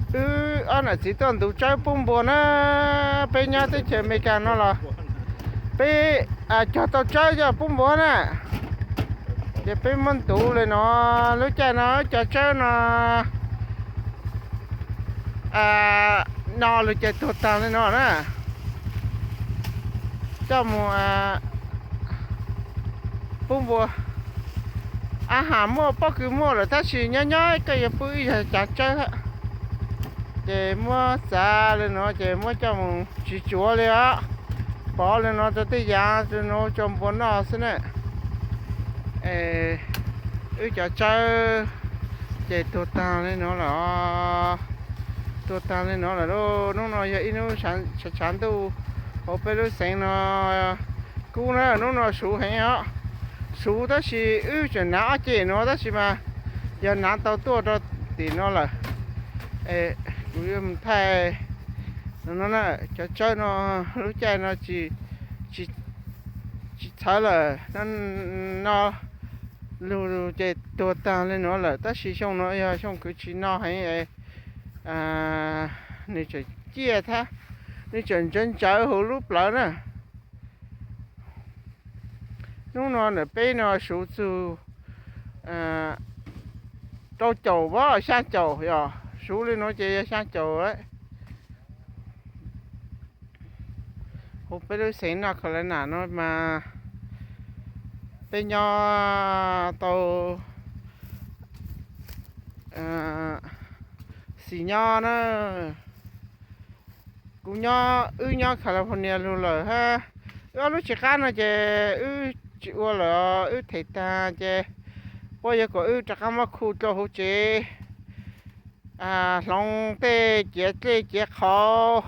Wb ob niam txiv tuaj ntuv tsawb pub npua na. Peb nyob teb chaws Amelikas no los peb cog tau tsawb coj pub npua na. Ces peb muab ntuv li no, lub caij no cov tsawb no no lug ces tuag taag li no na. Coj mus pub npua. Ab has muaj pob kws muaj lawm tab sis nyob nyob koj yuav pub ib yog cav tsawb hab. Ces muab txav li no ces muab coj mus tsis tsuav li os. Pov li no rau tej yaav rau no rau npua noj xwb na. Wb cov tsawb ces tuag taag li no lawm. Tuag taag li no lawm lauj. Hnub no yog ib hnub tshav ntuj hauv peb lub xeev no kub na. Hnub no suv heev os. Suv tab sis wb tseem hnav ob ceg no tab sis mas yog hnav tau tuaj rau tim no lawm. Kuv yuav mus thaij no na. Cov tsawb no lub caij no tsis txhawv lawm no. Lug ces tuag taag li no lawm tab sis xyoo no yog xyoo kwv tsis no heev. Nws tseem ciaj thiab, nws tseem ntsawv ntsawv huv lub plawv na. Hnub no ntawm peb no suv txug rau caum a xyaa caum yog suv li no ces yog xyaa caum. Huv peb lub xeev North Carolina no mas peb nyob tau xis nyob na. Kuv nyob, wb nyob California lug lawm hab. Wb ob lub tsis qab no ces wb tsis ua lawm, wb them taag ces puab yuav kom wb rov qab muab khu dlua huv tsev, hloov tej ciav dlej ciav qhauv,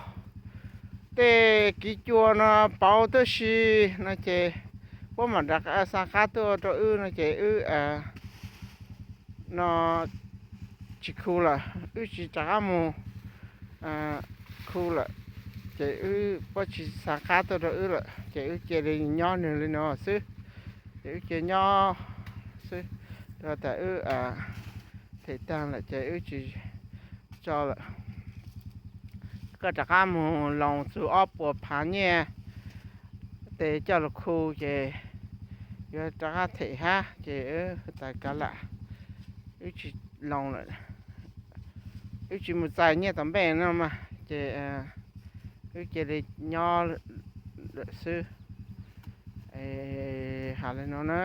tej kiv cua no pauv tuab si no ces puab mam rov xa qab tuaj rau wb no ces wb no tsis khu lawm, wb tsis rov qab mus khu lawm, ces wb puab tsis xa qab tuaj rau wb lawm ces wb cia li nyob nwg li no xwb. Ces wb cia nyob xwb, rau tas wb them taag lawm ces wb tsis tso lawm. Koj rov qab mus loos txug ob puas phav nyiaj tes coj lug khu ces yuav rov qab them hab ces wb tas kav lam, wb tsis loos lawm, wb tsis mus txais nyiaj tom npej no mas ces wb cia li nyob lawm xwb. Has li no na.